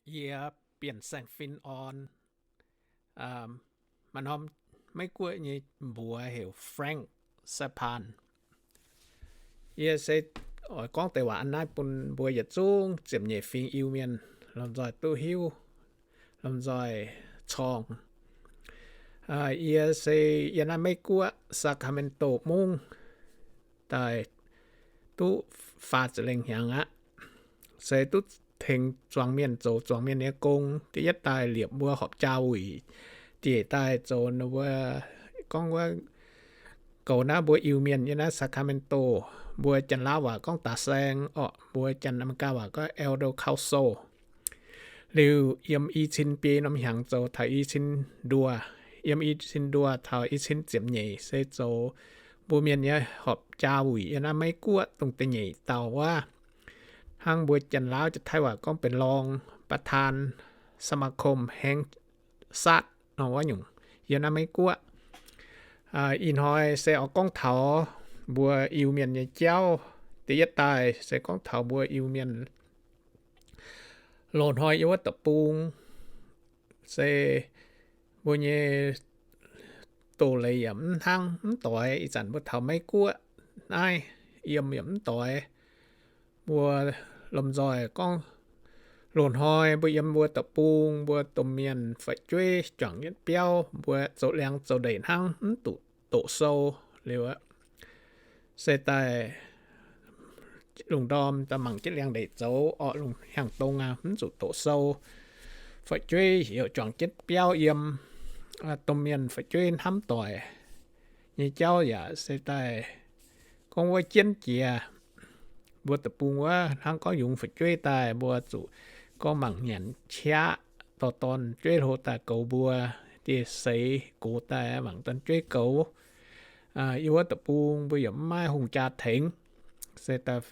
Yie Bienh Saeng Fin Orn, maaih norm Meiv Guoqv nyei mbuox heuc Frank Sapan. Yie se oix gorngv deix waac a'hneiv bun mbuo yietc zungv ziepc nyeic fingx Iu-Mienh lomh nzoih duqv hiuv, lomh nzoih corng. Yie se yiem naaiv Meiv Guoqv Sacramento mungv daaih duqv faah ziepc lengh hnyangx aqv. Se duqv tengx zuangx mienh zoux zuangx mienh nyei gong. Da'yietv daaih liepc mbuo horpc jaa wuic, dieic daaih zoux ninh mbuo gorngv wuov goux naaiv mbuo Iu-Mienh yiem naaiv Sacramento, mbuo Janx-Laauv waac gorngv da'saeng orqc, mbuo Janx-America waac gorngv elder council. Liuz yiem i cin biei norm hnyangx zoux taux i cin nduoh. Yiem i cin nduoh taux i cin ziepc nyeic se zoux mbuo mienh nyei horpc jaa wuic yiem naaiv Meiv Guoqv dongh da'nyeic dauh wuov. Hnangv mbuo Janx-Laauv Janx-Taiv waac gorngv benx รองประธานสมาคมแห่งชาติ nor wuov nyungc yiem naaiv Meiv Guoqv. Ih hnoi se oix gorngv taux mbuo Iu-Mienh nyei jauv. Da'yietv daaih se gorngv taux mbuo Iu-Mienh loz-hnoi yiem wuov deic-bung se mbuo nyei doz-leiz yaac mv hnangv mv doix. Ih zanc mbuo taux Meiv Guoqv naaiv yiem yaac mv doix. Mbuo lomh nzoih gorngv loz-hnoi mbuo yiem mbuo deic-bung, mbuo domh mienh fu'jueiv juangc jienv biauv, mbuo zoux liangx zoux ndeic hnangv, mv zuqc doqc sou liuz aqv. Se daaih lungh ndorm daaih mangc jienv liangx ndeic zoux orqc, lungh hnyangx dong aqv, mv zuqc doqc sou. Fu'jueiv heuc juangc jienv biauv yiem, domh mienh fu'jueiv hnamv doic nyei jauv yaac se daaih gorngv wuov jienv jiex. Mbuo deic-bung wuov hnangv gorngv yungz fu'jueiv daaih, mbuo zuqc gorngv mangc nyanc qaqv dorh dorn-jueiv hlo daaih goux mbuo. Dieh seix gox daaih mangc dorn-jueiv goux. Yiem wuov deic-bung mbuo yaac mv maaih hungh jaa tengx. Se daaih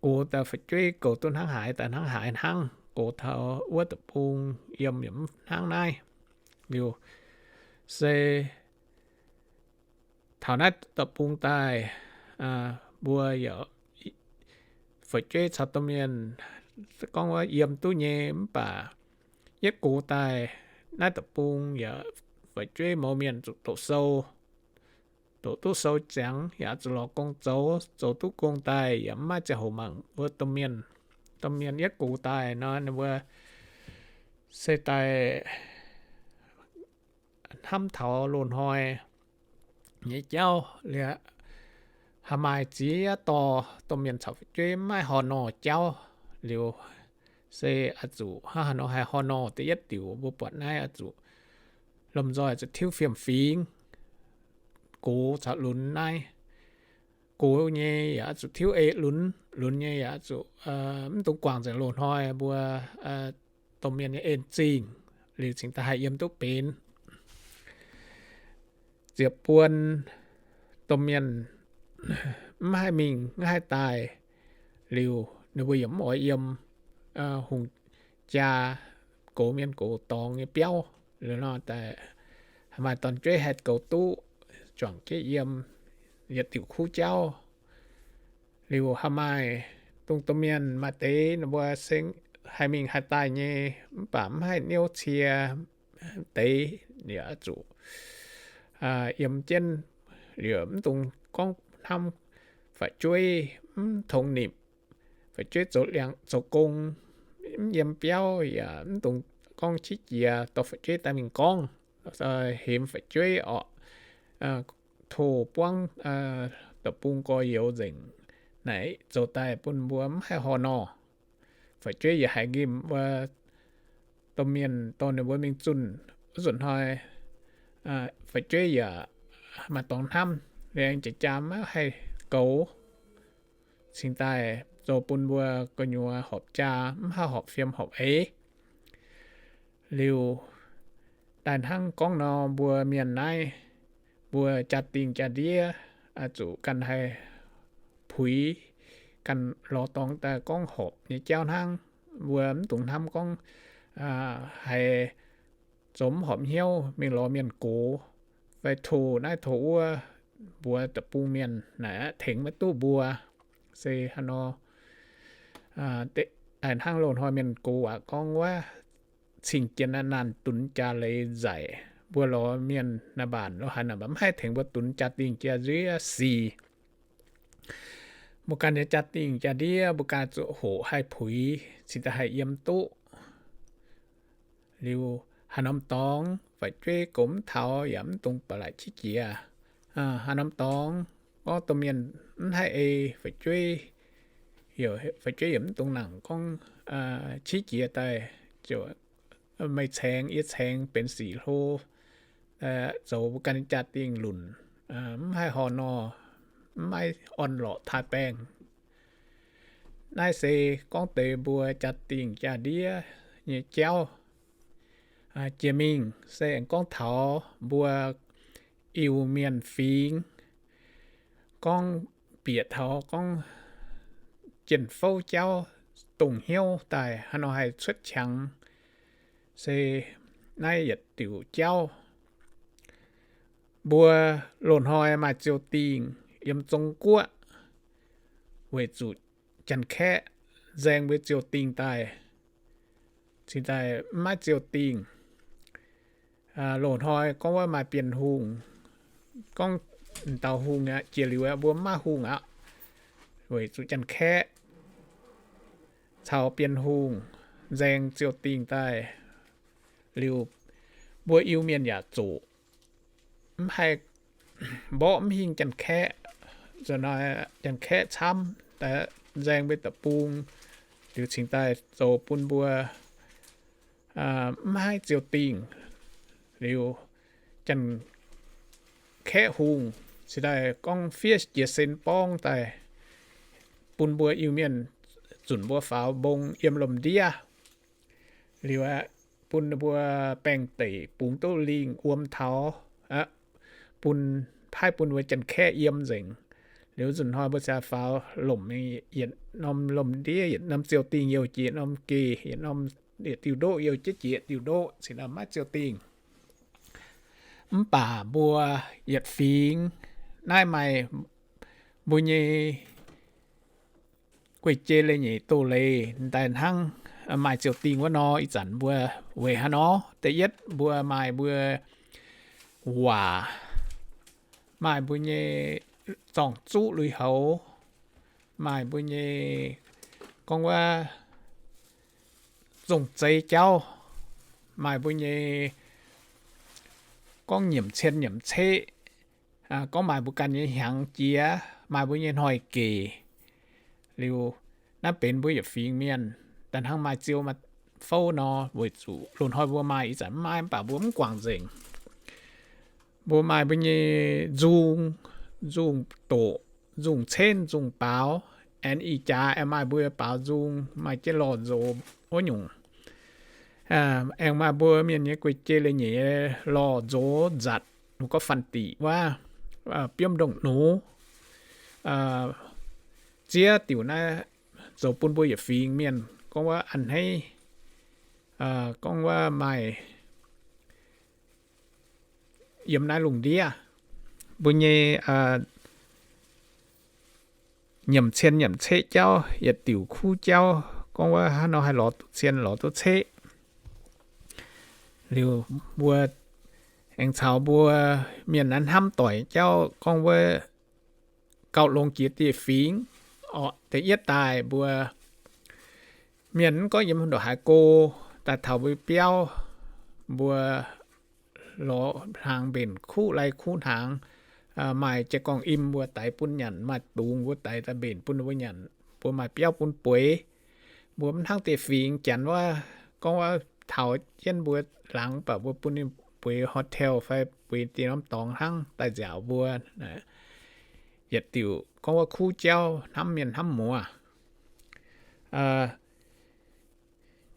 gox daaih fu'jueiv goux duqv hnangv haaix daaih hnangv haaix hnangv. Gox taux wuov deic-bung yiem yaac mv hnangv naaiv. Liuz se taux naaiv deic-bung daaih, mbuo yaac fu'jueiv caux domh mienh gorngv wuov yiem duqv nyei, mv baac yietv gox daaih naaiv deic-bung yaac fu'jueiv mouz mienh zuqc doqc sou. Doqc duqv sou ziangx yaac zuqc lorz gong zoux. Zoux duqv gong daaih yaac mv maaih ziangh hoc mangc mbuo domh mienh. Domh mienh yietv gox daaih nor, ninh mbuo se daaih hnamv taux loz-hnoi nyei jauv liuz, haih maaih ziex dorh domh mienh caux fu'jueiv mv maaih horh nor jauv liuz, se oix zuqc hnangv haaix nor haih horh nor. Da'yietv diuc mbuo buatc naaiv oix zuqc lomh nzoih zuqc tiuv fiem-fingx, gox caux lunx naaiv. Gox nyei yaac oix zuqc tiuv ei lunx, lunx nyei yaac oix zuqc mv dungx guangc nzengc loz-hnoi mbuo domh mienh nyei en zingh liuz cingx daaih haih yiem duqv benx. Ziepc buon domh mienh mv haih mingh mv haih daaih liuz, ninh mbuo yaac mv oix yiem hungh jaa gox mienh gox dorngx nyei biauv. Liuz nor daaih maaih dorn-jueiv haih goux duqv juangc jienv yiem yietc diuc kuv jauv. Liuz haih maaih dongh domh mienh maaih deix ninh mbuo se haih mingh haih daaih nyei, mv baac mv haih niouv cie deix, yaac oix zuqc yiem jienv. Liuz mv dungx gorngv hnamv fu'jueiv mv tongx nipc. Fu'jueiv zoux liangx zoux gong, mv yiem biauv yaac mv dungx gorngv qiex jiez dorh fu'jueiv daaih mingh gorngv, hemx fu'jueiv orqc. Tov buangv deic-bung gorx-youz nzengc naaic zoux daaih bun mbuo mv haih horh nor. Fu'jueiv yaac haiz nqemh wuov domh mienh dorh ninh mbuo mingh zunh. Wuov nzunc hnoi fu'jueiv yaac maaih dorngx hnamv, liuz aengx jiex jaa maiv haih goux, cingx daaih zoux bun mbuo gu'nyuoz horpc jaa mv haih horpc fiem horpc eix. Liuz daaih hnangv gorngv nor, mbuo mienh naaiv, mbuo jaa-dingh jaa-ndiev zuqc ganh haih puix, ganh lorz dorngx daaih gorngv horpc nyei jauv hnangv. Mbuo mv dungx hnamv gorngv haiz zoux mv horpc hnyouv mingh lorz mienh gox fai tov naaiv tov wuov, mbuox deic-bung mienh naaic tengx maiv duqv mbuo. Se hnangv nor, daaih hnangv loz-hnoi mienh gox aac gorngv wuov, cing jienv naaiv naanh dunx jaa leiz nzaic. Mbuo lorz mienh naaiv mbaanc lo haaix naaic mv haih tengx mbuo dunx jaa-dingh jaa-ndiev sic. Mbuo ganh nyei jaa-dingh jaa-ndiev mbuo ganh zuqc hoqc haih puix, cingx daaih haih yiem duqv. Liuz haaix norm dorngx fu'jueiv goux mv taux yaac mv dungx ba'laqc qiex jiez. Haaix norm dorngx gorngv domh mienh mv haih ei fu'jueiv, fu'jueiv yaac mv dungx nangc gorngv qiex jiez daaih, meih caengx yie caengx benx sic hlo, zoux mbuo ganh nyei jaa-dingh lunc, mv haih horh nor, mv maaih orn-lorqc taaih-baengh. Naaiv se gorngv deix mbuo jaa-dingh jaa-ndiev nyei jauv. Jiex mingh se aengx gorngv taux mbuo Iu-Mienh fingx, gorngv bieqc taux gorngv jien-fouv jauv, dongh hnyouv daaih haaix nor haih cuotv qangx, se naaiv yietc diuc jauv. Mbuo loz-hnoi maaih ziou-dingh yiem Zong Guoqv, weic zuqc Janx-Kaeqv nzaeng mbuo ziou-dingh daaih, cingx daaih mv maaih ziou-dingh. Loz-hnoi gorngv wuov maaih Bienh Hungh, gorngv dauh hungh aqv, jiex liuz aqv, mbuo mv maaih hungh aqv, weic zuqc Janx-Kaeqv caux Bienh Hungh nzaeng ziou-dingh daaih. Liuz mbuo Iu-Mienh yaac zoqc, mv haih mborqv mv hingh Janx-Kaeqv. Nzunc hnoi Janx-Kaeqv camv, nzaeng mbuo deic-bung, liuz cingx daaih zoux bun mbuo mv haih ziou-dingh. Liuz Janx-Kaeqv Hungh cingx daaih gorngv fiev jiez sin borngv daaih bun mbuo Iu-Mienh zunc mbuo faaux mbong yiem lomh ndiev. Liuz aeqv, bun mbuo baengh deic bungx duqv lingh wuom taux, bun, paaiv bun mbuo Janx-Kaeqv yiem nzengc. Liuz nzunc hnoi mbuo ziouc faaux lomc, yietc norm lomh ndiev yietc norm ziou-dingh youh jiex norm geh, yietc norm, yietc diuh ndoqv youh jienv jiex diuh ndoqv, cingx daaih maiv ziou-dingh. Mv baac mbuo yietc fingx naaiv maaih mbuo nyei guei-jei leiz-nyeic doz-leiz daaih hnangv maaih ziou-dingh wuov nor, ih zanc mbuo weic haaix nor? Da'yietv mbuo maaih mbuo waac, maaih mbuo nyei zorng-zuqv lui-houx, maaih mbuo nyei gorngv wuov zong-zei jauv, maaih mbuo nyei gorngv nyiemc cien nyiemc ceqv, gorngv maaih mbuo ganh nyei hnyangx jiex, maaih mbuo nyei hnoi-gec. Liuz naaiv benx mbuo yietc fingx mienh daaih hnangv maaih ziou maaih fouv nor, weic zuqc loz-hnoi mbuo maaih, ih zanc mv maaih, mv baac mbuo mv guangc nzengc. Mbuo maaih mbuo nyei nzung, nzung-doqc, nzung-cenv, nzung-baaux, aengx ih jaax aengx maaih mbuo baaux nzung, maaih jienv lorh nzox wuov nyungc. Aengx maaih mbuo mienh nyei guei-jei leiz-nyeic lorh nzox nzatc, mbuo gorngv fanh diqc wuov, biomv ndongh nux, ziex diuc naaiv zoux bun mbuo yietc fingx mienh gorngv wuov a'hneiv, gorngv wuov maaih yiem naaiv lungh ndiev mbuo nyei nyiemc cien nyiemc ceqv jauv, yietc diuc kuv jauv, gorngv wuov haaix nor haih lorz duqv cien lorz duqv ceqv. Liuz mbuo aengx caux mbuo mienh naaiv hnamv doic jauv gorngv wuov gauh longx jiex dieh fingx. Orqc, da'yietv daaih mbuo mienh mv gorngv yiem ndongc haaix go, daaih taux mbuo biauv, mbuo lorz hnaangx mbenc kuv lai kuv hnaangx, maaih jiez gorngv im mbuo daix bun nyanc, maaih dungz mbuo daix daaih mbenc bun mbuo nyanc, mbuo maaih biauv bun bueix. Mbuo mv hnangv dieh fingx janx wuov, gorngv wuov taux jienv mbuo laangz baac mbuo bun ninh bueix hotel fai bueix dieh norm dorngx hnangv daaih nziaauc mbuo. Yietc diuc gorngv wuov kuv jauv hnamv mienh hnamv muoz.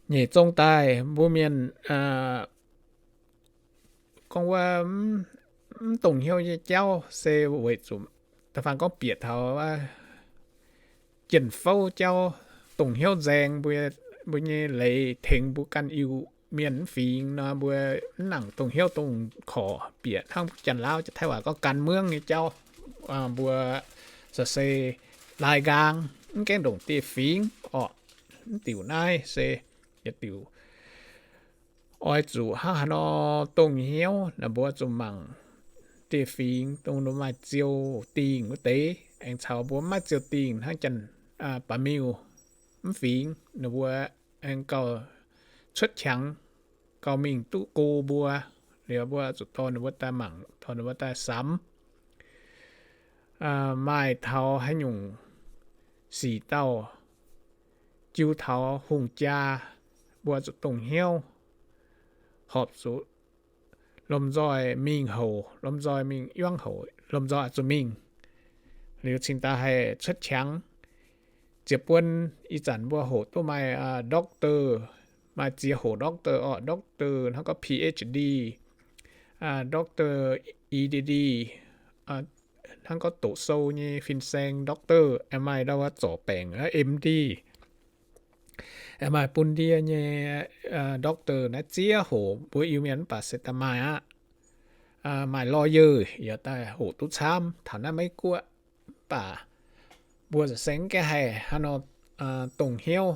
Nyeic zong daaih mbuo mienh gorngv wuov mv dongh hnyouv nyei jauv se weic zuqc da'faanh gorngv bieqc taux jien-fouv jauv, dongh hnyouv nzaeng mbuo, mbuo nyei leiz tengx mbuo ganh Iu-Mienh mv fingx nor, mbuo mv nangc dongh hnyouv dongh korc bieqc hnangv Janx-Lauv, Taiv-Waac gorngv gan muangv nyei jauv. Mbuo se se lai nqaang, mv gaengh ndongc dieh fingx orqc. Mv diuc naaiv se yietc diuc oix zuqc hnangv haaix nor dongh hnyouv naaic mbuo zuqc mangc dieh fingx dongh maaih ziou dingh wuov deix, aengx caux mbuo maiv ziou dingh hnangv janx, ba'miuh mv fingx ninh mbuo aengx gauh cuotv qangx, gauh mingh duqv go mbuo, liuz mbuo zuqc dorh ninh mbuo daaih mangc, dorh ninh mbuo daaih samx. Maaih taux haaix nyungc sic dauh jiu taux hungh jaa, mbuo zuqc dongh hnyouv, horpc zuqc lomh nzoih mingh houc, lomh nzoih mingh yuangv houc, lomh nzoih zuqc mingh. Liuz cingx daaih haih cuotv qangx. Ziepc buonc ih zanc mbuo hoqc duqv maaih doctor, maaih ziex hoc doctor orqc, doctor hnangv gorngv Ph.D., doctor, E.D.D., hnangv gorngv doqc sou nyei fin-saeng doctor, aengx maaih ndau wuov zorc baengc M.D., aengx maaih bun ndie nyei doctor naaiv ziex hoc mbuo Iu-Mienh mv baac se daaih maaih aqv. Maaih lawyer yaac daaih hoqc duqv camv taux naaiv Meiv-Guoqv. Mv baac mbuo se mv gaengh haih haaix nor dongh hnyouv.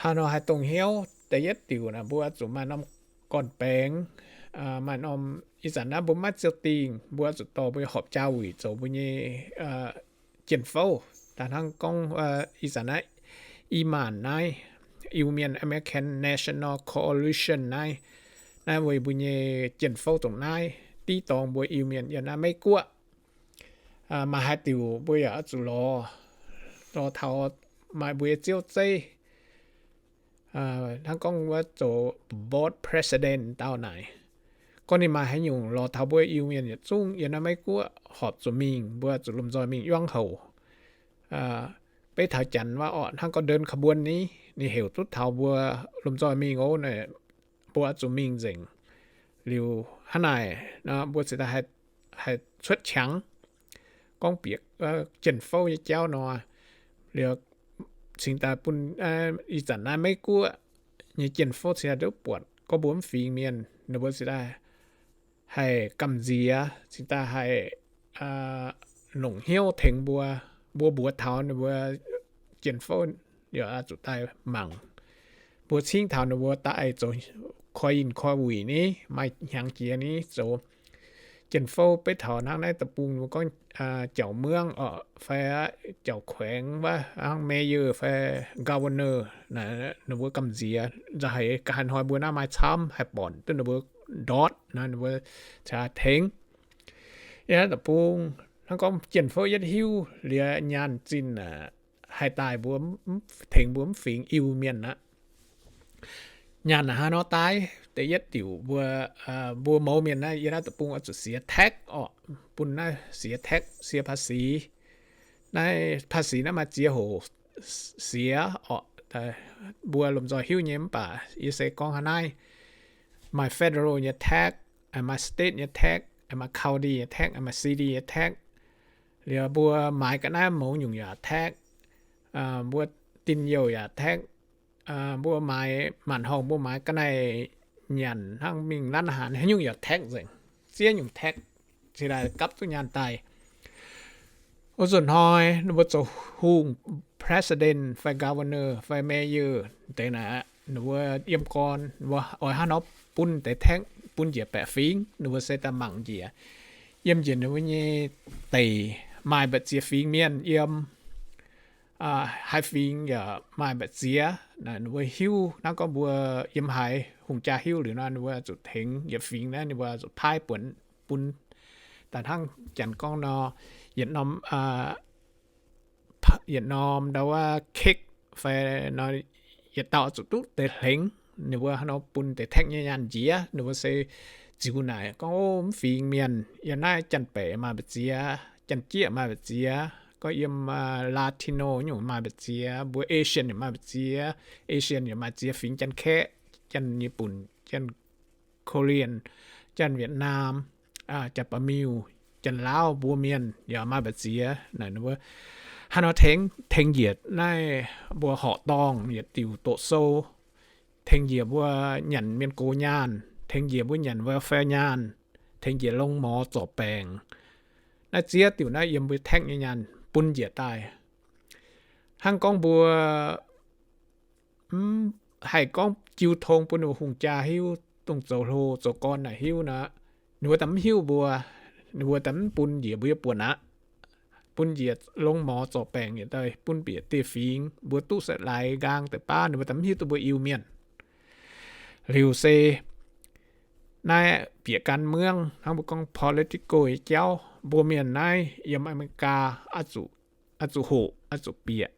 Haaix nor haih dongh hnyouv? Da'yietv diuc naaic mbuo zuqc maaih norm gorn-baengx, maaih norm, ih zanc naaiv mbuo maiv ziou dingh, mbuo zuqc dorh mbuo nyei horpc jaa wuic zoux mbuo nyei jien-fouv. Daaih hnangv gorngv ih zanc naaiv, i maanc naaiv, Iu-Mienh, American National Coalition naaiv, naaiv weic mbuo nyei jien-fouv dongh naaiv div dorngx mbuo Iu-Mienh yiem naaiv Meiv-Guoqv. Maaih haaix diuc mbuo yaac oix zuqc lorz, lorz taux maaih mbuo nyei ziouv zeiv, hnangv gorngv wuov zoux board president dauh naaic, gorngv ninh maaih haaix nyungc lorz taux mbuo Iu-Mienh yietc zungv yiem naaiv Meiv-Guoqv horpc zuqc mingh, mbuo zuqc lomh nzoih mingh yuangv houc. Beiv taux janx wuov orqc, hnangv gorngv เดินขบวน ni, ninh heuc duqv taux mbuo lomh nzoih mingh oc, mbuo zuqc mingh nzengc. Liuz hnangv naaic mbuo cingx daaih haih cuotv qangx, gorngv bieqc jien-fouv nyei jauv nor, liuz cingx daaih bun ih zanc naaiv Meiv-Guoqv nyei jien-fouv cingx daaih duqv buatc gorngv mbuo mv fingx mienh, ninh mbuo cingx daaih haih gamh nziex, cingx daaih haih longc hnyouv tengx mbuo. Mbuo mbuox taux ninh mbuo jien-fouv yaac zuqc daaih mangc. Mbuo cingv taux ninh mbuo daaih zoux koi yinh koi wuic ni, maaih hnyangx jiex ni zoux jien-fouv. Beiv taux hnangv naaiv deic-bung mbuo gorngv jauv-muangv orqc fai jauv-kuaengx wuov, hnangv mayor fai governor, ninh mbuo gamh nziex nzauh haic. Ga'haaix hnoi mbuo naaiv maaih camv haih bornc duqv ninh mbuo ndortv nor, ninh mbuo cingx tengx. Yiem naaiv deic-bung hnangv gorngv jien-fouv yietv hiuv liuz nyaanh zinh aqv, haih daaih mbuo, tengx mbuo mv fingx Iu-Mienh aqv. Nyaanh aqv hnangv nor daaih, da'yietv diuc mbuo, mbuo mouz mienh naaiv yiem naaiv deic-bung oix zuqc siex tax orqc, bun naaiv siex tax, siex ภาษี. Naaiv ภาษี naaiv maaih ziex hoc siex orqc, mbuo lomh nzoih hiuv nyei mv baac yie se gorngv hnangv naaiv, maaih federal nyei tax, maaih state nyei tax, maaih county nyei tax, maaih city nyei tax. Liuz mbuo maaiz ga'naaiv mouz nyungc yaac tax, mbuo dinh youh yaac tax, mbuo maaiz maanc horngh mbuo maaiz ga'naaiv nyanc hnangv mingh ร้านอาหาร haaix nyungc yaac tax nzengc. Ziex nyungc tax cingx daaih gapv duqv nyaanh daaih. Wuov nzunc hnoi ninh mbuo zoux hungh, president fai governor fai mayor deix naaic, ninh mbuo yiem gorn mbuo oix hnangv nor bun deix tax, bun njiec baeqc fingx, ninh mbuo se daaih mangc njiec. Yiem njiec ninh mbuo nyei deic maaih mbu'ziex fingx mienh yiem, haaix fingx yaac maaih mbu'ziex. Naaic ninh mbuo hiuv hnangv gorngv mbuo yiem haaix hungh jaa hiuv liuz nor, ninh mbuo zuqc tengx yietc fingx naaiv, ninh mbuo zuqc paaiv buonc bun. Daaih hnangv janx gorngv nor, yietc norm yietc norm ndau wuov cake fai nor, yietc dauh zuqc duqv deix hlengx. Ninh mbuo hnangv nor bun deix tax nyei nyaanh njiec. Ninh mbuo se ziux naaic gorngv, o, mv fingx mienh yiem naaiv Janx-Baeqc maaih mbu'ziex, Janx-Jieqv maaih mbu'ziex, gorngv yiem Latino nyungc maaih mbu'ziex, mbuo Asian yaac maaih mbu'ziex, Asian yaac maaih ziex fingx, Janx-Kaeqv, Janx-Nyei-Bun, Janx-Korean, Janx-Vietnam, Janx-Ba'miuh, Janx-Laauv, mbuo Mienh yaac maaih mbu'ziex. Naaic ninh mbuo hnangv nor tengx, tengx njiec naaiv mbuo horqc dorngh yietc diuc doqc sou, tengx njiec mbuo nyanc mienh gox nyaanh, tengx njiec mbuo nyanc welfare nyaanh, tengx njiec longx morz zorc baengc. Naaiv ziex diuc naaiv yiem mbuo tax nyei nyaanh bun njiec daaih. Hnangv gorngv mbuo mv haih gorngv jiu tong bun ninh mbuo hungh jaa hiuv, dongh zoux hlo zoux gorn naaic hiuv nor, ninh mbuo daaih mv hiuv mbuo, ninh mbuo daaih mv bun njiec mbuo nyei buonc aqv. Bun njiec longx morz zorc baengc yietc daaih bun bieqc dieh fingx, mbuo duqv se laaix nqaang deix baav, ninh mbuo daaih mv hiuv duqv mbuo Iu-Mienh. Liuz se naaiv bieqc gan muangv hnangv mbuo gorngv political nyei jauv, mbuo mienh naaiv yiem America oix zuqc hoqc, oix zuqc bieqc.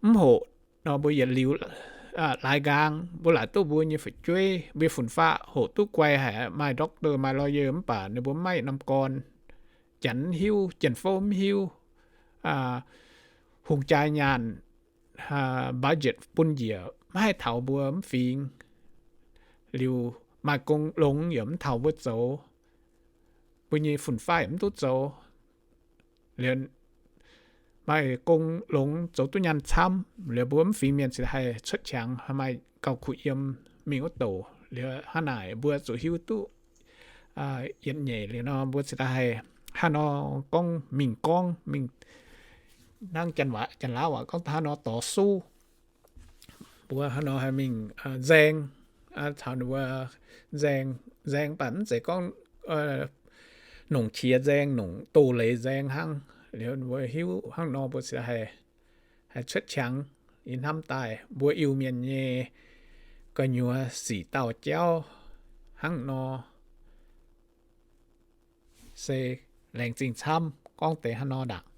Mv hoqc nor mbuo yietc liuz laaix nqaang, mbuo laaic duqv mbuo nyei fu'jueiv, mbuo nyei fun-faqv hoqc duqv guai haic, maaih doctor maaih lawyer mv baac ninh mbuo mv maaih norm gorn, Janx mv hiuv, Janx-Fouv mv hiuv, hungh jaa nyaanh budget bun njiec maiv haih taux mbuo mv fingx. Liuz maaih gong longx yaac mv taux mbuo zoux, mbuo nyei fun-faqv yaac mv duqv zoux. Liuz maaih gong longx zoux duqv nyaanh camv, liuz mbuo mv fingx mienh ziouc haih cuotv qangx, maaih gauh kuh yiem mingh wuov douc. Liuz hnangv naaic mbuo zuqc hiuv duqv yietc nyeic liuz nor, mbuo ziouc daaih haih hnangv nor gorngv mingh gorngv mingh, hnangv Janx-Laauv waac gorngv hnangv nor ต่อสู้. Mbuo hnangv nor haih mingh nzaeng, caux ninh mbuo nzaeng, nzaeng mv baac mv zeiz gorngv nongc qiex nzaeng, nongc doz-leiz nzaeng hnangv. Liuz mbuo hiuv hnangv nor mbuo ziouc haih cuotv qangx. Yie hnamv daaih mbuo Iu-Mienh nyei gu'nyuoz sic dauh jauv hnangv nor se laengz zingh camv gorngv deix hnangv nor ndaangc.